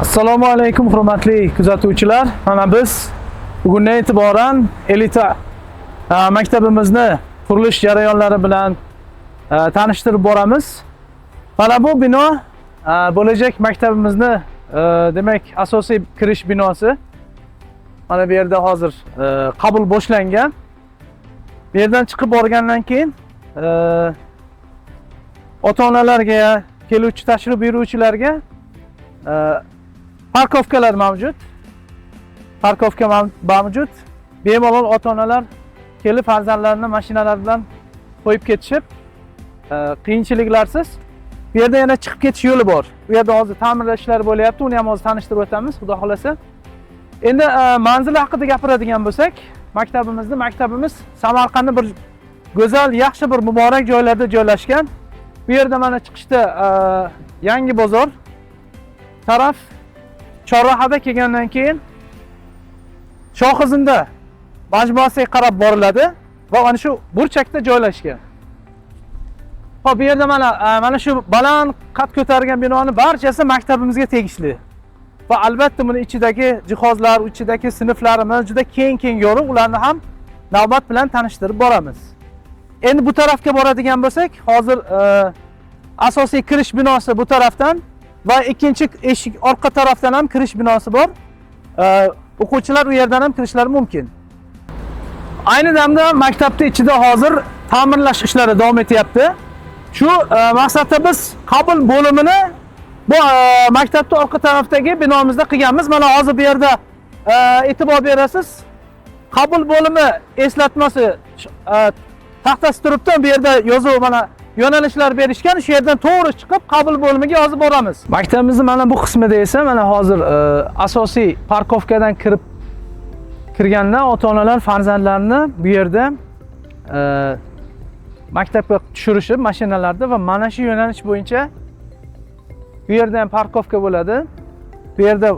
Assalomu alaykum, hurmatli kuzatuvchilar. Mana biz bugundan e'tiboran elita maktabimizni qurilish jarayonlari bilan tanishtirib boramiz. Mana bu bino bo'lajak maktabimizni demak, asosiy kirish binosi. Mana bu yerda hozir qabul boshlangan. Bu yerdan chiqib borgandan keyin ota-onalarga, keluvchi tashrif buyuruvchilarga парковка lar mavjud. Парковка mavjud. Bemalol ota-onalar kelib farzandlarini mashinalar bilan qo'yib ketishib, qiyinchiliklarsiz. Bu yerda yana chiqib ketish yo'li bor. Bu yerda hozir ta'mirlash ishlari bo'lyapti. Uni ham hozir tanishtirib o'tamiz, xudo xolasa. Endi manzili haqida gapiradigan bo'lsak, maktabimiz Samarqandning bir go'zal, yaxshi bir muborak joylarda joylashgan. Bu yerda mana chiqishda yangi bozor taraf chorrahada kelgandan keyin Shohizinda majmuasiga qarab boriladi va mana shu burchakda joylashgan. Xo'p, bu yerda mana shu baland qad ko'targan binoni barchasi maktabimizga tegishli. Va albatta buni ichidagi jihozlar, ichidagi sinflarimiz juda keng-keng yorug', ularni ham navbat bilan tanishtirib boramiz. Endi bu tarafga boradigan bo'lsak, hozir asosiy kirish binosi bu tarafdan va ikkinchi eshik orqa tarafdan ham kirish binosi bor. O'quvchilar u yerdan ham kirishlari mumkin. Ayni damda maktabda ichida hozir ta'mirlash ishlari davom etyapti. Shu maqsadda biz qabul bo'limini bu maktabda orqa tarafdagi binomizda qilganmiz. Mana hozir bu yerda e'tibor berasiz. Qabul bo'limi eslatmasi taxtasi turibdi. Bu yerda yozuv, mana yo'nalishlar berishgan. Shu yerdan to'g'ri chiqib qabul bo'limiga hozir boramiz. Maktabimizni mana bu qismida esa mana hozir asosiy парковка dan kirib kirganda ota-onalar farzandlarini bu yerda maktabga tushirishib mashinalarda va mana shu yo'nalish bo'yicha bu yerda ham парковка bo'ladi. Bu yerda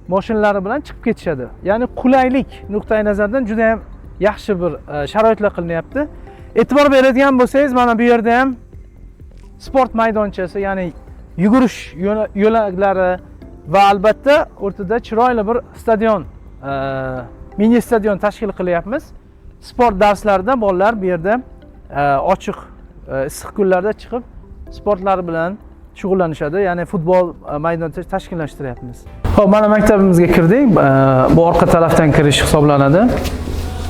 mashinalari bilan chiqib ketishadi. Ya'ni qulaylik nuqtai nazaridan juda ham yaxshi bir sharoitlar qilinyapti. E'tibor beradigan bo'lsangiz, mana bu yerda ham sport maydonchasi, ya'ni yugurish yo'laklari va albatta o'rtada chiroyli bir stadion, mini stadion tashkil qilyapmiz. Sport darslarida bolalar bu yerda ochiq issiq kunlarda chiqib sportlari bilan shug'ullanishadi. Ya'ni futbol maydoncha tashkillashtiryapmiz. Xo'p, mana maktabimizga kirdik. Bu orqa tarafdan kirish hisoblanadi.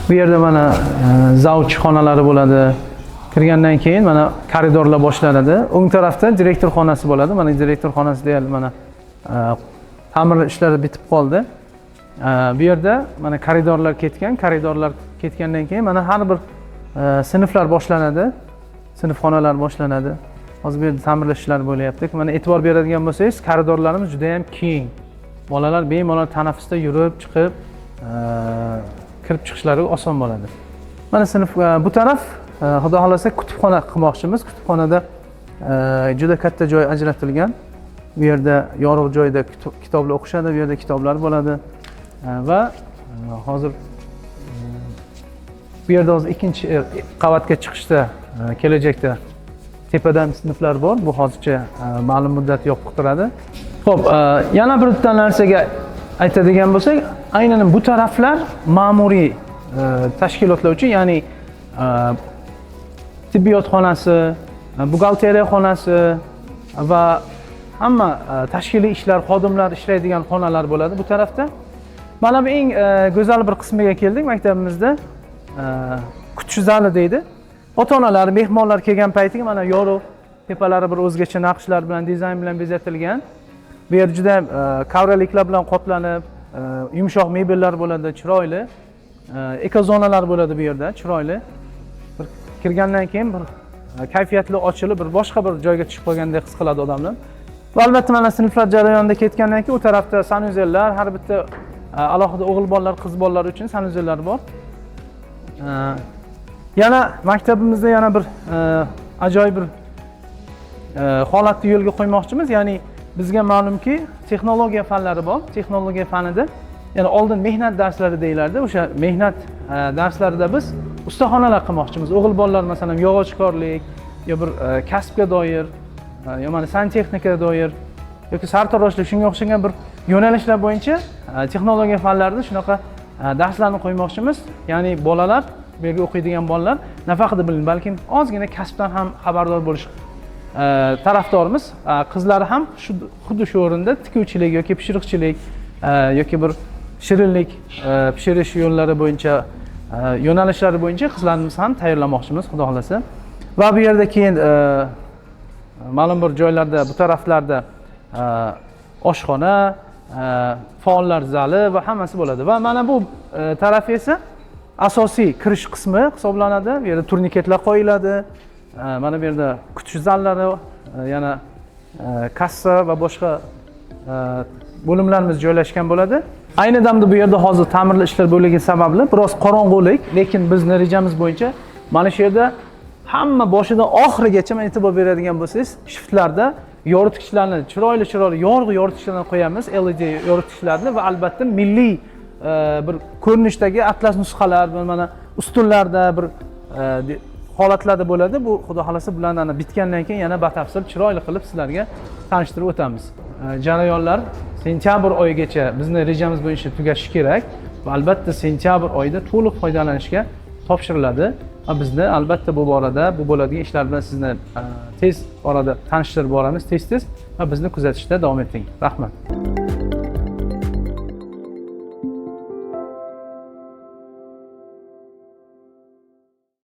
Bu yerda mana завуч xonalari bo'ladi. Kirgandan keyin mana koridorlar boshlanadi. O'ng tarafda direktor xonasi bo'ladi. Mana direktor xonasi deyarli mana ta'mir ishlari bitib qoldi. Bu yerda mana koridorlar ketgan. Koridorlar ketgandan keyin mana har bir sinflar boshlanadi. Sinfxonalar boshlanadi. Hozir bu yerda ta'mirlash ishlari bo'lyapti. Mana e'tibor beradigan bo'lsangiz, koridorlarimiz juda ham keng. Bolalar bemalol tanaffusda yurib, chiqib, kirib chiqishlari oson bo'ladi. Mana sinf bu taraf xudo xolasa kutubxona qilmoqchimiz. Kutubxonada juda katta joy ajratilgan. Bu yerda yorug' joyda kitoblar o'qishadi, bu yerda kitoblar bo'ladi. Va hozir bu yerda hozir ikkinchi qavatga chiqishda kelajakda tepadan sinflar bor. Bu hozircha ma'lum muddat yopiq turadi. Xo'p, yana bir bitta narsaga aytadigan bo'lsak, aynan bu taraflar ma'muriy tashkilotlar uchun, ya'ni tibbiyot xonasi, buxgalteriya xonasi va hamma tashkiliy ishlar, xodimlar ishlaydigan xonalar bo'ladi bu tarafda. Mana bu eng go'zal bir qismiga keldik maktabimizda. Kutish zali deydi. Ota-onalar, mehmonlar kelgan paytiga mana yorug', tepalari bir o'zgacha naqshlar bilan, dizayn bilan bezatilgan. Bu yer juda ham ковролин lar bilan qoplanib, yumshoq mebellar bo'ladi, chiroyli. Ekozonalar bo'ladi bu yerda, chiroyli. Bir kirgandan keyin bir kayfiyatli ochilib, bir boshqa bir joyga tushib qolgandek his qiladi odamlar. Va albatta mana sinflar jarayonida ketgandan keyin u tarafda санузел lar, har bitta alohida o'g'il bolalar, qiz bolalar uchun санузел lar bor. Yana maktabimizda yana bir ajoyib bir holatni yo'lga qo'ymoqchimiz. Ya'ni bizga ma'lumki, texnologiya fanlari bor. Texnologiya fanida, ya'ni oldin mehnat darslari deyilardi. O'sha mehnat darslarida biz ustaxonalar qilmoqchimiz. O'g'il bolalar, masalan, yog'ochkorlik yo bir kasbga doir, yo mana santexnikaga doir yoki sartaroshlik, shunga o'xshagan bir Yo'nalishlar bo'yicha texnologiya fanlarida shunaqa darslarni qo'ymoqchimiz. Ya'ni bolalar, bu yerga o'qiydigan bolalar nafaqat bilim, balkim ozgina kasbdan ham xabardor bo'lish tarafdorimiz. Qizlari ham shu xuddi shu o'rinda tikuvchilik yoki pishiriqchilik yoki bir shirinlik pishirish yo'llari bo'yicha, yo'nalishlari bo'yicha qizlarimizni ham tayyorlamoqchimiz, xudo xohlasa. Va bu yerda keyin ma'lum bir joylarda, bu taraflarda oshxona, faollar zali va hammasi bo'ladi. Va mana bu tarafi esa asosiy kirish qismi hisoblanadi. Bu yerda turniketlar qo'yiladi. Mana bu yerda kutish zallari, yana kassa va boshqa bo'limlarimiz joylashgan bo'ladi. Ayni damda bu yerda hozir ta'mirlash ishlar bo'lgani sababli biroz qorong'ulik, lekin bizni rejamiz bo'yicha mana shu yerda hamma boshidan oxirigacha e'tibor beradigan bo'lsangiz, shiftlarda yoritgichlarni, chiroyli chiroyli yorug' yoritgichlarni qo'yamiz, LED yoritgichlarni va albatta milliy bir ko'rinishdagi atlas nusxalar mana ustunlarda bir holatlarda bo'ladi. Bu xudo xohlasa bularni ana bitgandan keyin yana batafsil chiroyli qilib sizlarga tanishtirib o'tamiz. Jarayonlar sentyabr oyigacha bizni rejamiz bo'yicha tugashi kerak va albatta sentyabr oyida to'liq foydalanishga topshiriladi. Va bizni albatta bu borada bu bo'ladigan ishlar bilan sizni tez orada tanishtirib boramiz, tez-tez, va bizni kuzatishda davom eting. Rahmat.